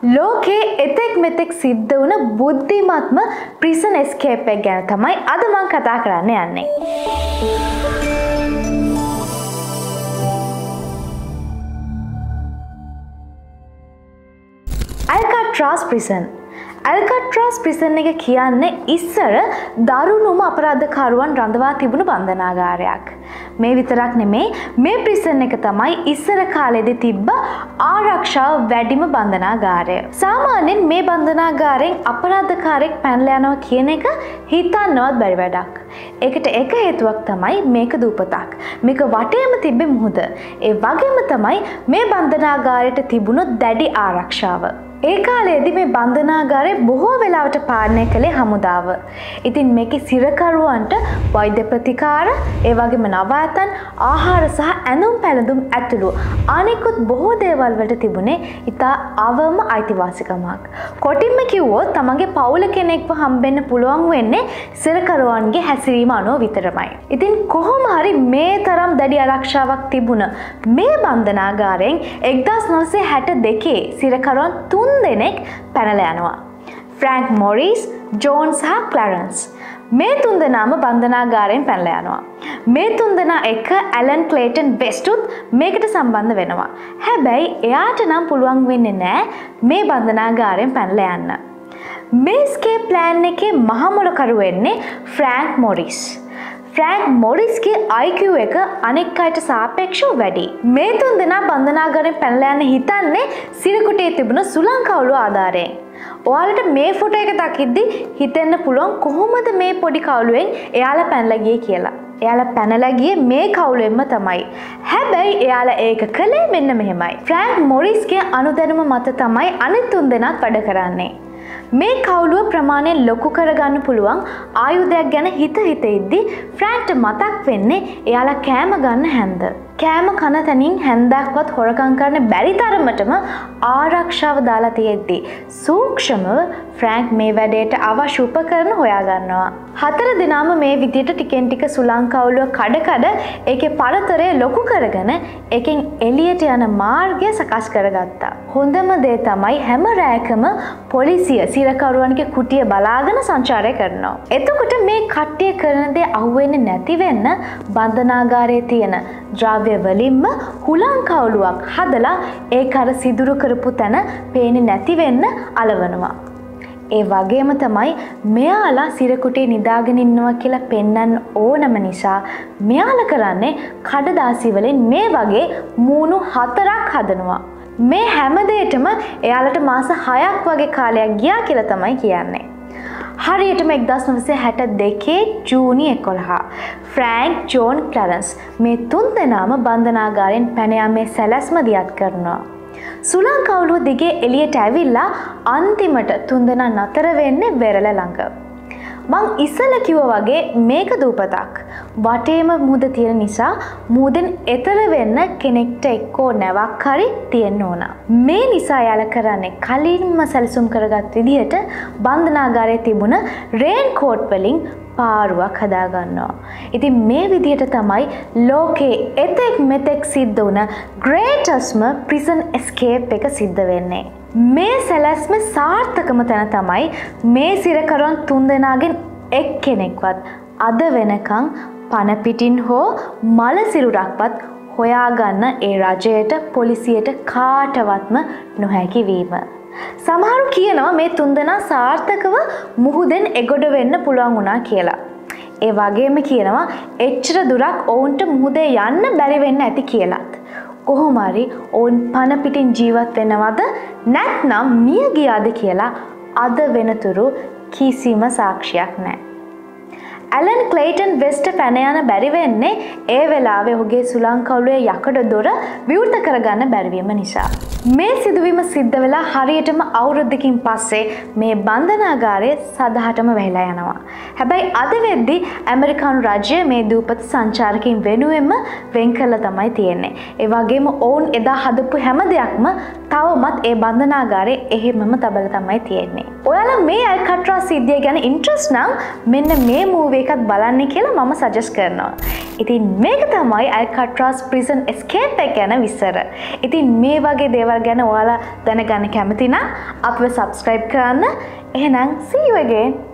ලෝකේ එතෙක් මෙතෙක් සිද්ධ වුණ බුද්ධිමත්ම ප්‍රිසන් එස්කේප් එක ගැන තමයි අද මං කතා කරන්න යන්නේ. ඇල්කාට්‍රාස් ප්‍රිසන්. ඇල්කාට්‍රාස් ප්‍රිසන් එක කියන්නේ ඉස්සර දරුණුම අපරාධකරුවන් රඳවා තිබුණු බන්ධනාගාරයක්. මේ විතරක් නෙමෙයි, මේ ප්‍රිසන් එක තමයි ඉස්සර කාලේදී තිබ්බ ආරක්ෂාව වැඩිම බන්ධනාගාරය. සාමාන්‍යයෙන් මේ බන්ධනාගාරයෙන් අපරාධකාරයෙක් පැනලා යනවා කියන එක හිතන්නවත් බැරි වැඩක්. ඒකට එක හේතුවක් තමයි මේක දූපතක්. මේක වටේම තිබ්බේ මුහුද. ඒ වගේම තමයි මේ බන්ධනාගාරයට තිබුණු දැඩි ආරක්ෂාව. ඒ කාලයේදී මේ බන්ධනාගාරය බොහෝ වෙලාවට පාලනය කළේ හමුදාව. ඉතින් මේකේ සිරකරුවන්ට වෛද්‍ය ප්‍රතිකාර, ඒ වගේම නවාතන්, ආහාර සහ ඇඳුම් පැළඳුම් ඇතුළු අනෙකුත් බොහෝ දේවල් වලට තිබුණේ ඉතා අවම අයිතිවාසිකමක්. කොටින්ම කිව්වොත් තමන්ගේ පවුල කෙනෙක්ව හම්බෙන්න පුළුවන් වෙන්නේ සිරකරුවන්ගේ හැසිරීම අනුව විතරමයි. ඉතින් කොහොම හරි මේ තරම් දැඩි ආරක්ෂාවක් තිබුණ මේ බන්ධනාගාරයෙන් 1962 සිරකරුවන් 3 දෙනෙක් පැනලා යනවා. ෆ්‍රැන්ක් මොරිස්, ජෝන් සහ ක්ලැරන්ස්. මේ තුන් දෙනාම බන්ධනාගාරයෙන් පැනලා යනවා. මේ තුන් දෙනා එක්ක ඇලන් ක්ලේටන් වෙස්ටුත් මේකට සම්බන්ධ වෙනවා. හැබැයි එයාට නම් පුළුවන් වෙන්නේ නෑ මේ බන්ධනාගාරයෙන් පැනලා යන්න. මේ එස්කේප් ප්ලෑන් එකේ මහ මොළකරු වෙන්නේ ෆ්‍රැන්ක් මොරිස්. ෆ්‍රැන්ක් මොරිස්ගේ IQ එක අනෙක් අයට සාපේක්ෂව වැඩි. මේ තුන් දෙනා බන්ධනාගාරයෙන් පැනලා යන්න හිතන්නේ සිරකුටේ තිබුණ සුළං කවුළුව ආධාරයෙන්. ඔයාලට මේ ෆොටෝ එක දකිද්දි හිතෙන්න පුළුවන් කොහොමද මේ පොඩි කවුළුවෙන් එයාලා පැනලා ගියේ කියලා. එයාලා පැනලා ගියේ මේ කවුළුවෙන්ම තමයි. හැබැයි එයාලා ඒක කළේ මෙන්න මෙහෙමයි. ෆ්‍රැන්ක් මොරිස්ගේ අනුදැනුම මත තමයි අනිත් තුන් දෙනාත් වැඩ කරන්නේ. මේ කවුළුව ප්‍රමාණය ලොකු කරගන්න පුළුවන් ආයුධයක් ගැන හිත හිත ඉද්දි ෆ්‍රැන්ක්ට මතක් වෙන්නේ එයාලා කෑම ගන්න හැන්ද. කෑම කන තැනින් හැන්දක්වත් හොරකම් කරන්න බැරි තරමටම ආරක්ෂාව දාලා තියෙද්දි සූක්ෂමව ෆ්‍රැන්ක් මේ වැඩේට අවශ්‍ය උපකරණ හොයා ගන්නවා. හතර දෙනාම මේ විදියට ටිකෙන් ටික සුළං කවුළුව කඩ කඩ ඒකේ පරතරය ලොකු කරගෙන ඒකෙන් එළියට යන මාර්ගය සකස් කරගත්තා. හොඳම දේ තමයි හැම රැයකම පොලිසිය සිරකරුවන්ගේ කුටිය බලාගෙන සංචාරය කරනවා. එතකොට මේ කට්ටිය කරන දේ අහුවෙන්නේ නැති වෙන්න බන්ධනාගාරයේ තියෙන ද්‍රව්‍ය වලින්ම හුලං කවුළුවක් හදලා ඒක අර සිදුරු කරපු තැන පේන්නේ නැති වෙන්න අලවනවා. ඒ වගේම තමයි මෙයාලා සිරකුටේ නිදාගෙන ඉන්නවා කියලා පෙන්වන්න ඕනම නිසා මෙයාලා කරන්නේ කඩදාසි වලින් මේ වගේ මූණු 4ක් හදනවා. මේ හැම දෙයකටම එයාලට මාස 6ක් වගේ කාලයක් ගියා කියලා තමයි කියන්නේ. හරියටම 1962 ජූනි 11 ෆ්‍රැන්ක්, ජෝන්, ක්ලැරන්ස් මේ තුන් දෙනාම බන්ධනාගාරයෙන් පැන යාමේ සැලැස්ම දියත් කරනවා. සුළං කවුළුව දිගේ එළියට ඇවිල්ලා අන්තිමට තුන් දෙනා නතර වෙන්නේ වෙරළ ළඟ. මං ඉස්සෙල්ලා කිව්වා වගේ මේක දූපතක්. වටේම මුහුද තියෙන නිසා මුහුදෙන් එතර වෙන්න කෙනෙක්ට එක්කෝ නැවක් හරි තියෙන්න ඕන. මේ නිසා එයාලා කරන්නේ කලින්ම සැලසුම් කරගත් විදිහට බන්ධනාගාරයේ තිබුණ රේන් කෝට් වලින් පාරුවක් හදා ගන්නවා. ඉතින් මේ විදිහට තමයි ලෝකේ එතෙක් මෙතෙක් සිද්ධ වුණ ග්‍රේටස්ම ප්‍රිසන් එස්කේප් එක සිද්ධ වෙන්නේ. මේ සැලැස්ම සාර්ථකම තැන තමයි මේ සිරකරුවන් තුන් දෙනාගෙන් එක්කෙනෙක්වත් අද වෙනකන් පණ පිටින් හෝ මල සිරුරක්වත් හොයාගන්න ඒ රජයට පොලිසියට කාටවත්ම නොහැකි වීම. සමහරු කියනවා මේ තුන් දෙනා සාර්ථකව මුහුදෙන් එගොඩ වෙන්න පුළුවන් වුණා කියලා. ඒ වගේම කියනවා එච්චර දුරක් ඔවුන්ට මුහුදේ යන්න බැරි වෙන්න ඇති කියලත්. කොහොම හරි ඔවුන් පණ පිටින් ජීවත් වෙනවද නැත්නම් මිය ගියාද කියලා අද වෙනතුරු කිසිම සාක්ෂියක් නැහැ. ඇලන් ක්ලේටන් වෙස්ට පැන යන බැරි වෙන්නේ ඒ වෙලාවේ ඔහුගේ සුළං කවුළුවේ යකඩ දොර විවෘත කරගන්න බැරිවීම නිසා. මේ සිදුවීම සිද්ධ වෙලා හරියටම අවුරුද්දකින් පස්සේ මේ බන්ධනාගාරය සදහටම වැහිලා යනවා. හැබැයි අද වෙද්දි ඇමරිකානු රජය මේ දූපත සංචාරකයින් වෙනුවෙන්ම වෙන් කරලා තමයි තියෙන්නේ. ඒ වගේම ඔවුන් එදා හදපු හැම දෙයක්ම තවමත් ඒ බන්ධනාගාරයේ එහෙමම තබලා තමයි තියෙන්නේ. ඔයාලා මේ ඇල්කට්‍රාස් සිද්ධිය ගැන ඉන්ට්‍රස්ට් නම් මෙන්න මේ මූවි එකත් බලන්න කියලා මම සජෙස්ට් කරනවා. ඉතින් මේක තමයි ඇල්කට්‍රාස් ප්‍රිසන් එස්කේප් එක ගැන විස්තර. ඉතින් මේ වගේ දේවල් දේවල් ගැන ඔයාලා දැනගන්න කැමති නම් අපිව subscribe කරන්න. එහෙනම් see you again.